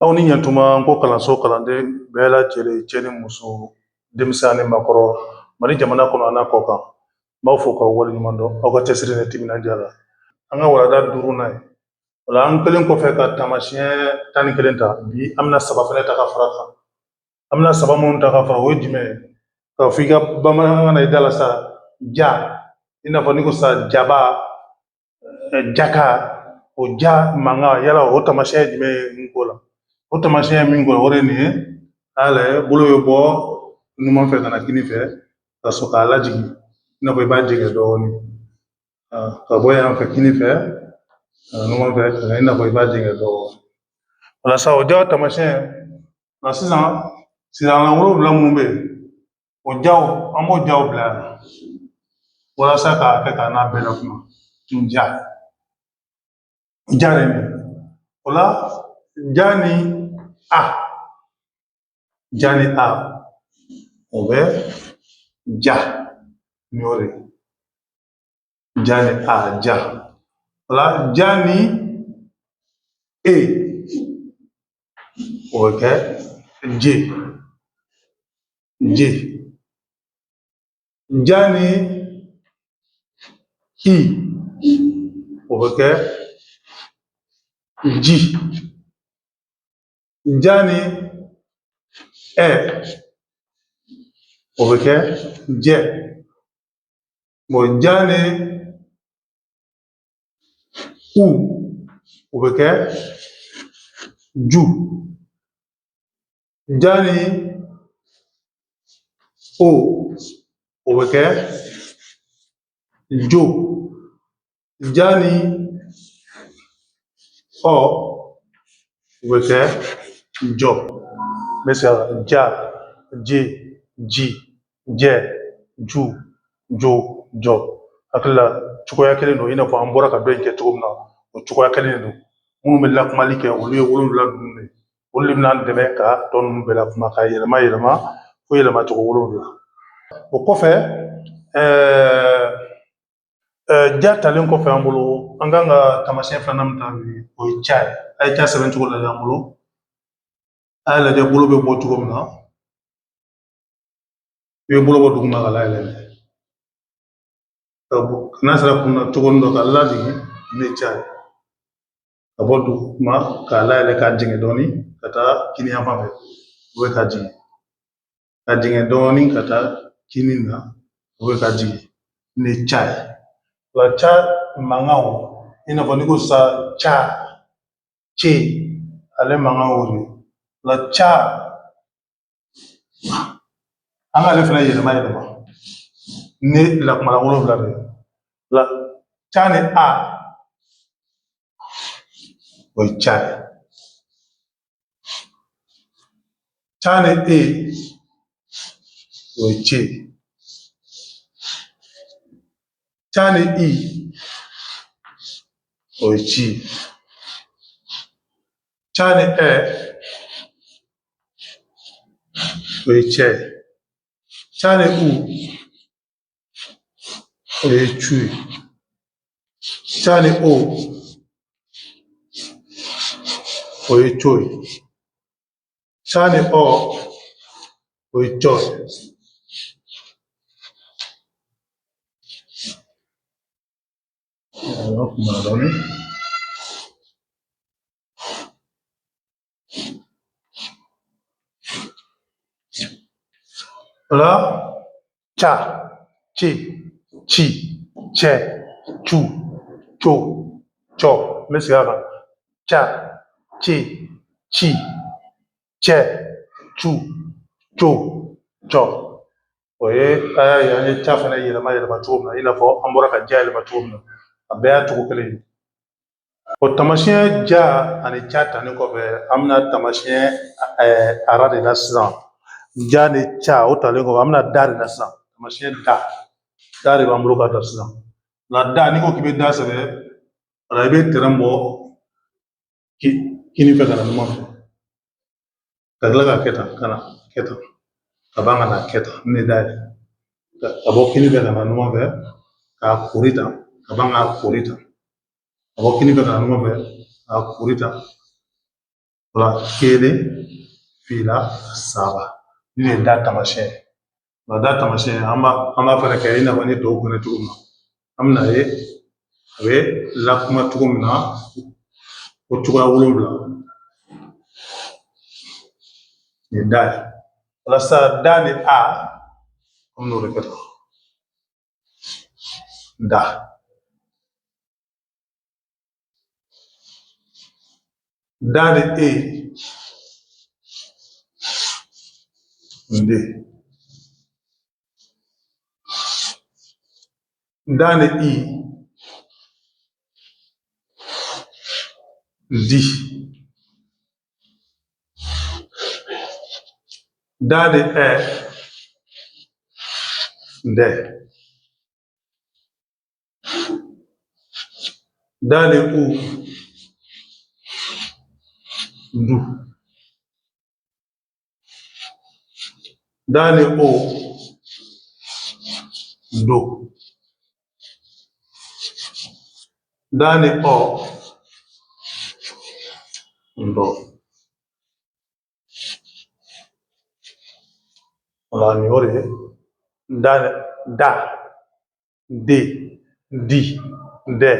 Aw ni ɲantuma n ko kalanso kalanden bɛɛ lajɛlen, cɛ ni muso, denmisɛn ani maakɔrɔ, Mali jamana kɔnɔ an'a kɔ kan, n b'aw fo k'aw waleɲuman dɔn aw ka cɛsiri ni timinandiya la. An ka walanda duurunan ye o la, an kɛlen kɔfɛ ka taamasiyɛn 11 ta, bi an bɛna saba fana ta ka fara kan. An bɛna saba minnu ta ka fara, o ye jumɛn ye? K'a fɔ i ka bamanankan na i da la sa, ja, i n'a fɔ n'i ko sa jaba, jaka, o ja mankan yala o taamasiyɛn ye jumɛn ye n ko la? O taamasiyɛn ye min ko la, o de ye nin ye. A y'a lajɛ, bolo bɛ bɔ numan fɛ ka na kini fɛ, ka sɔrɔ k'a lajigin i n'a fɔ i b'a jɛngɛ dɔɔnin, ka bɔ yan fɛ kini fɛ ka na numan fɛ, ka na i n'a fɔ i b'a jɛngɛ dɔɔnin. Walasa o ja taamasiyɛn nka sisan sigilan wolonwula minnu bɛ yen, o jaw, an b'o jaw bila yan walasa k'a kɛ k'a n'a bɛɛ lakuma. N ja, ja de nin o la, ja ni a, ja ni a, o bɛ ja ni o de ye. Ja ni a, ja. O la ja ni e, o bɛ kɛ je, je. Ja ni i, o bɛ kɛ ji. Ja ni ɛ, o bɛ kɛ jɛ. Bon, ja ni u, o bɛ kɛ ju. Ja ni o, o bɛ kɛ jo. Ja ni ɔ, o bɛ kɛ jɔ. N bɛ segin a kan: ja, je, ji, jɛ, ju, jo, jɔ. Hakili la cogoya kelen don, i n'a fɔ an bɔra ka dɔ in kɛ cogo min na, o cogoya kelen de don. Minnu bɛ lakumali kɛ, olu ye wolonwula ninnu de ye. Olu de bɛna an dɛmɛ ka tɔ ninnu bɛɛ lakuma, ka yɛlɛma yɛlɛma fo yɛlɛma cogo wolonwula. O kɔfɛ, ja talen kɔfɛ an bolo, an kan ka taamasiyɛn filanan min ta bi, o ye ca ye. A ye ca sɛbɛn cogo lajɛ an bolo. A y'a lajɛ, bolo bɛ bɔ cogo min na, i bɛ bolo bɔ duguma ka layɛlɛ, ka bɔ n'a sera kun na cogo dɔ ka lajigin, ne ca ye. Ka bɔ duguma k'a layɛlɛ, k'a jigin dɔɔnin ka taa kini yan fan fɛ, o bɛ ka jigin, ka jigin dɔɔnin ka taa kini na, o bɛ ka jigin, ne ca ye. Wa ca mankan o, i n'a fɔ n'i ko sisan ca, ce, ale mankan o de ye. La ca, an k'ale fana yɛlɛma yɛlɛma ni lakumala wolonwula de ye. La ca ni a, o ye ca ye. Ca ni e, o ye ce. Ca ni i, o ye ci. Ca ni ɛ, o ye cɛ. Ca ni u, o ye cu ye. Ca ni o, o ye co ye. Ca ni ɔ, o ye cɔ ye. Kuma dɔɔnin. O la ca, ce, ci, cɛ, cu, co, cɔ. N bɛ segin a kan: ca, ce, ci, cɛ, cu, co, cɔ. O ye a y'a ye an ye ca fana yɛlɛma yɛlɛma cogo min na, i n'a fɔ an bɔra ka ja yɛlɛma cogo min na, a bɛɛ y'a cogo kelen ye. O taamasiyɛn ja ani ca talen kɔfɛ, an bɛna taamasiyɛn ara de la sisan. Ja ni ca, o talen kɔfɛ, an bɛna da de la sisan. Taamasiyɛn da, da de b'an bolo ka ta sisan. Nka da, n'i ko k'i bɛ da sɛbɛn, i bɛ tɛrɛn bɔ kini fɛ ka na numan fɛ, ka tila k'a kɛ tan, ka na kɛ tan, ka ban ka na kɛ tan. Ne da ye ka bɔ kini fɛ ka na numan fɛ, k'a kori tan, ka ban k'a kori tan, ka bɔ kini fɛ ka na numan fɛ, k'a kori tan. O la kelen, fila, saba, nin de ye da taamasiyɛn ye. O la da taamasiyɛn, an b'a fana kɛ i n'a fɔ ni tɔw fana cogo min na. An bɛna ye a bɛ lakuma cogo min na, o cogoya 7. Nin ye da ye. Walasa da ni a, an bɛn'o de kɛ tan. Da, da ni e, de, da ni i, di, da ni ɛ, dɛ, da ni u, du, da ni o, do, da ni ɔ, ndɔ. O la nin y'o de ye. Da, da, de, di, dɛ,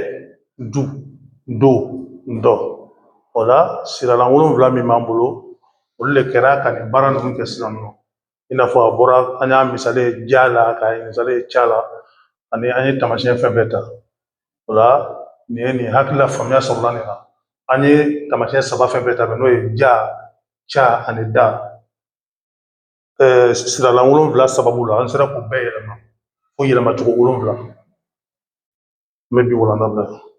du, do, ndɔ. O la siralan 7 min b'an bolo, olu de kɛra ka nin baara ninnu kɛ sisan nɔ. I n'a fɔ a bɔra, an y'a misali ye ja la, ka misali ye ca la, ani an ye taamasiyɛn fɛn fɛn ta. O la nin ye nin hakilila faamuya sɔrɔla nin na. An ye taamasiyɛn saba fɛn fɛn ta, n'o ye ja, ca ani da. Siralan 7 sababu la, an sera k'u bɛɛ yɛlɛma fo yɛlɛmacogo 7. N bɛ bi walanda bila.